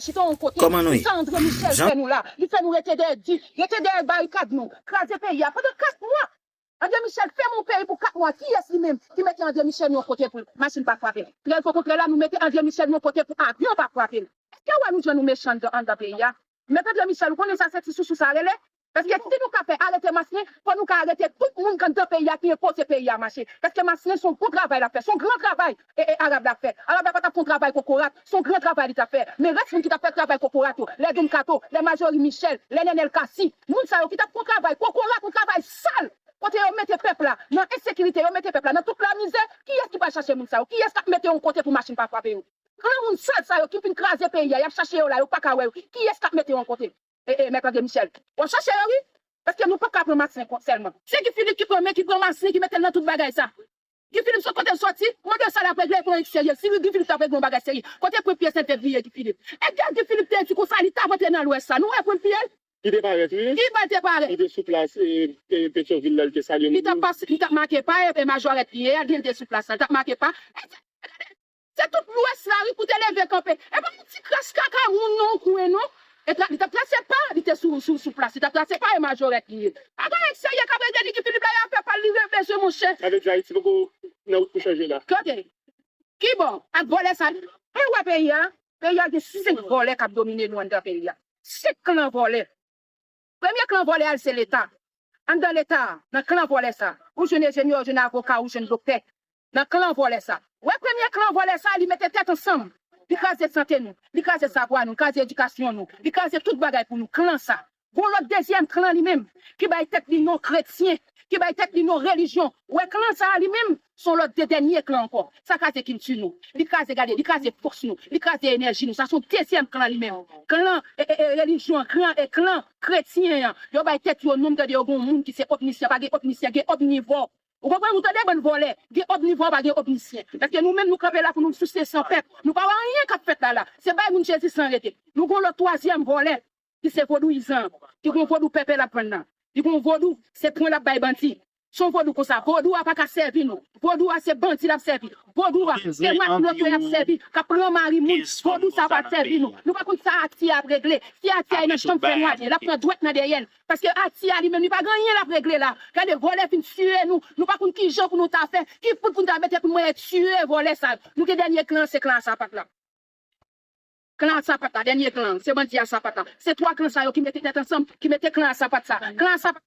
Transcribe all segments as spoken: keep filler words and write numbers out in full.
Chita yon kote. Kòman nou ye? Sa André Michel fè nou la. Li fè nou rete dèyè di, rete dèyè barikad nou. Kraze peyi a pandan kat mwa. André Michel fèmen yon peyi pou kat mwa. Kiyès li menm ki mete André Michel yon kote pou machin pa frape l? Trèz o kontrè la, nou mete André Michel yon kote pou avyon pa frape l. Èske w wè nou jan nou mechan anndan, anndan peyi a? Mèt André Michel, ou konnen sa se ti sousou sa rele? Paske si nou ka fè arete Maslin, fò nou ka arete tout moun k anndan peyi a ki enpoze peyi a mache. Paske Maslin se yon bon travay l ap fè, se yon gran travay e, e Arab la fè. Arab la pa t ap fè yon travay kokorat, se yon gran travay li t ap fè. Men rès moun ki t ap fè travay kokorat yo, lè Don Kato, lè Majori Michel, lè Nenel Cassy, moun sa yo ki t ap fè yon travay kokorat, yon travay sal, kote yo mete pèp la nan ensekirite, yo mete pèp la nan tout lamizè, kiyès ki pral chache moun sa yo? Kiyès k ap mete yo yon kote pou machin pa frape yo? Gran moun sal sa yo ki fin kraze peyi a, y ap chache yo la, yo pa ka wè yo. Kiyès k ap mete yo yon kote? E, e, Mèt André Michel. W ap chache yo, wi. Paske nou pa ka pran Maslin sèlman. Se Guy Philippe ki pran men, ki pran Maslin, ki mete l nan tout bagay sa. Guy Philippe, sot kote l soti, mande sa l ap regle, pran serye. Si Guy Philippe t ap regle yon bagay serye, kote pran pyès sèt fevriye Guy Philippe? E Guy Philippe te di konsa, li t ap antre nan Lwès la. Nou wè pran pye l? Li te parèt, wi. Ki bò l te parèt? Li te sou plas, e, e, Petyonvil la, li te salye moun yo. Li t ap pase, li t ap make pa, e, e majorèt li ye a, li te sou plas la, li t ap make pa. E, e, gade, se tout Lwès la, wi, pou te leve kanpe. E pa yon ti kras kaka moun nan yon kwen, non. E tra-, li t ap trase pa, li te sou, sou, sou plas, li t ap trase pa, e majorèt li ye. Pa gen anyen k serye k ap regle li, Guy Philippe la, y ap fè pa l, li bezwen, monchè. Sa vle di Ayiti poko nan wout pou chanje la. Kote? Ki bò? Ak vòlè sa. Ou wè peyi a? Peyi a gen senk vòlè k ap domine nou anndan peyi a. Senk klan vòlè. Premye klan vòlè a, se Leta. Anndan Leta a, nan klan vòlè sa, ou jwenn enjenyè, ou jwenn avoka, ou jwenn doktè. Nan klan vòlè sa. Wè premye klan vòlè sa, li mete tèt ansanm. Li kraze sante nou, li kraze savwa nou, li kraze edikasyon nou, li kraze tout bagay pou nou. Klan sa. Gon lòt dezyèm klan li menm, ki bay tèt li non kretyen, ki bay tèt li non relijyon. Wè klan sa a li menm, se yon lòt de dènye klan ankò. Sa kraze kilti nou. Li kraze, gade, li kraze fòs nou. Li kraze enèji nou. Sa se yon dezyèm klan li menm. Klan, e, e, e, relijyon, klan, e, klan kretyen an. Yo bay tèt yo non, m tande yo gon moun ki se omnisyan, pa gen omnisyan, gen omnivò. Ou konprann? Ou tande bann vòlè, gen omnivò, pa gen omnisyen. Paske nou menm nou kanpe la pou nou souse san pèp. Nou pa wè anyen k ap fèt la la. Se bay moun Jezi san rete. Nou gon lòt twazyèm vòlè, ki se vodouyizan, ki gon vodou pèpè l ap vann nan. Li gon vodou, se pwen l ap bay bandi. Se yon vodou konsa. Vodou a pa ka sèvi nou. Vodou a se bandi l ap sèvi. Vodou a se mak loto y ap sèvi, k ap pran mari moun. Vodou sa pa sèvi nou. Nou pa konn sa Ati a ap regle. Si Ati a nan chanm fènwa li ye, l ap pran dwèt nan dèyè l. Paske Ati a li menm, li pa gen anyen l ap regle la. Gade, vòlè fin tiye nou. Nou pa konn ki jan pou nou ta fè, ki fout pou nou ta mete pou nou tiye vòlè sa. Nou gen dènye klan, se klan a sapat la. Klan a sapat la, dènye klan, se bandi a sapat la. Se twa klan sa yo ki mete tèt ansanm, ki mete klan a sapat sa. Klan a sapat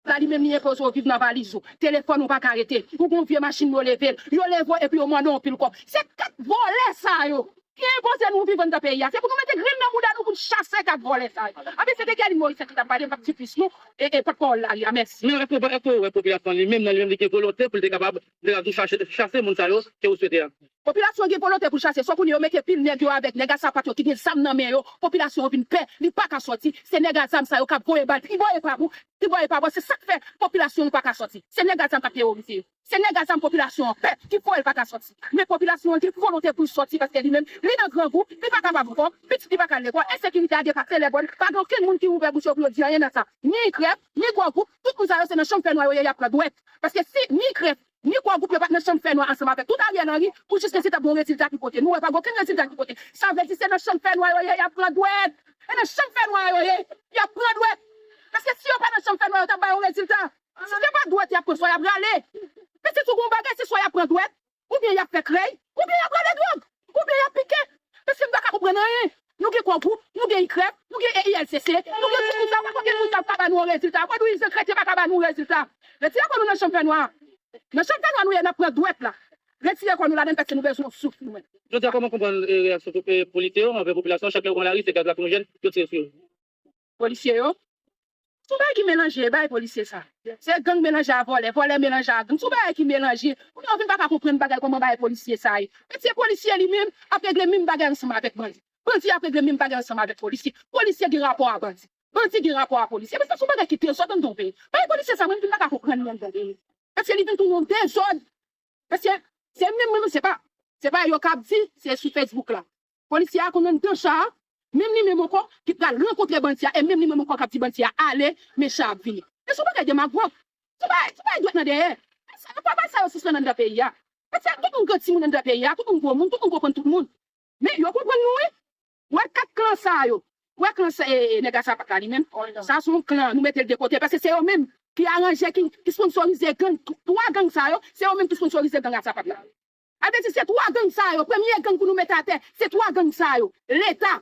la li menm li enpoze w viv nan valiz ou. Telefòn ou pa ka rete. Ou gon vye machin yo leve l. Yo leve w epi yo mande w anpil kòb. Se kat vòlè sa yo ki enpoze nou viv anndan peyi a. Se pou nou mete grenn nan bouda nou pou n chase kat vòlè sa yo. Anben se te Guerline Morisset ki t ap pale, m p ap di plis non. E, e pòtpawòl lari a, mèsi. Men èske, èske w wè popilasyon li menm nan li menm li gen volonte pou l te kapab, li te kapab tou chase, chase moun sa yo ke ou swete a? Popilasyon gen volonte pou l chase. Sa w konnen yo mete pil nèg yo avèk nèg a sapat yo ki gen zam nan men yo. Popilasyon an vin pè, li pa ka sòti. Se nèg a zam sa yo k ap voye bal tribò e pa bò, tribò e pa bò. Se sa k fè popilasyon an pa ka sòti. Se nèg a zam k ap teworize yo. Se nèg a zam popilasyon an pè ki fè l pa ka sòti. Men popilasyon an gen volonte pou l sòti paske li menm, li nan grangou, li pa kapab ankò, pitit li pa ka al lekòl, ensekirite a depase lèbòn, pa gen okenn moun ki ouvè bouch yo pou yo di anyen nan sa. Ni I K R E F, ni Gwo Gwoup, tout moun sa yo se nan chanm fènwa yo ye, y ap pran dwèt. Paske si ni I K R E F, ni Gwo Gwoup yo pa t nan chanm fènwa ansanm avèk tout Ariel Henry, pou jis gen si t ap gen yon rezilta ki pote. Nou wè pa gen okenn rezilta ki pote. Sa vle di se nan chanm fènwa yo ye, y ap pran dwèt. E nan chanm fènwa yo ye, y ap pran dwèt. Paske si yo pa nan chanm fènwa, yo t ap bay yon rezilta. Si se pa dwèt y ap pran, swa y ap rale. Pitit ou gen yon bagay, se swa y ap pran dwèt, oubyen y ap fè krèy, oubyen y ap rale dwòg, oubyen y ap pike. Mesye, m pa ka konprann anyen. Nou gen Gwo Gwoup, nou gen I K R E F, nou gen I L C C, nou gen tout moun sa, pa gen moun sa k ka ba nou yon rezilta. Vodouyizan kretyen pa ka ba nou yon rezilta. Retire kò nou nan chanm fènwa a. Nan chanm fènwa nou ye, n ap pran dwèt la. Retire kò nou ladan l paske nou bezwen yon souf nou menm. Jodi a, kòman w konprann, e, reyaksyon, e, polisye yo anvè popilasyon an? Chak lè yo pran lari, se gaz lakrimojèn yo tire sou yo. Polisye yo? Se yon bagay ki melanje, bagay polisye sa. Se gang melanje a vòlè, vòlè melanje a gang. Se yon bagay ki melanje. Kounye a, ou vin pa ka konprann bagay, kòman bagay polisye sa ye. Paske polisye li menm ap regle menm bagay ansanm avèk bandi. Bandi ap regle menm bagay ansanm avèk polisye. Polisye gen rapò a bandi. Bandi gen rapò a polisye. Paske se yon bagay ki dezòd anndan yon peyi. Bagay polisye sa, mwen, m vin pa ka konprann li anndan peyi. Paske li vin tounen yon dezòd. Paske se menm, menm, se pa, se pa yo k ap di, se sou Facebook la. Polisye a konn anndan cha a, menm li menm ankò, ki pral rankontre bandi a, e menm li menm ankò k ap di bandi a ale, men cha ap vini. Men se yon bagay demagòg. Se yon bagay, se yon bagay dwèt nan dèyè. Sa, pa bay sa yo sispann anndan peyi a. Paske tout moun gen timoun anndan peyi a, tout moun gwo moun, tout moun konprann tout moun. Men yo konprann nou, wi. Wè kat klan sa yo. Wè klan sa, e, e, nèg a sapat la li menm. Sa se yon klan, nou mete l de kote. Paske se yo menm ki aranje, ki, ki sponsorize gang. Twa gang sa yo, se yo menm ki sponsorize gang a sapat la. A vle di se twa gang sa yo, premye gang pou nou mete atè, se twa gang sa yo. Leta,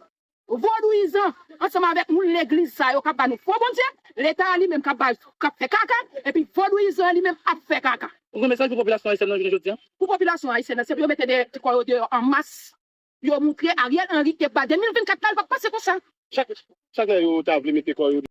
vodouyizan, ansanm avèk moun legliz sa yo k ap ba nou fo Bondye, Leta a li menm k ap ba, k ap fè kaka, epi vodouyizan an li menm ap fè kaka. Ou gen mesaj pou popilasyon ayisyèn nan jounen jodi a? Pou popilasyon ayisyèn nan, se pou yo mete de, kò yo deyò an mas, yo moutre Ariel Henry te ba de mil vennkat la, li p ap pase konsa. Chak, chak lè yo ta vle mete kò yo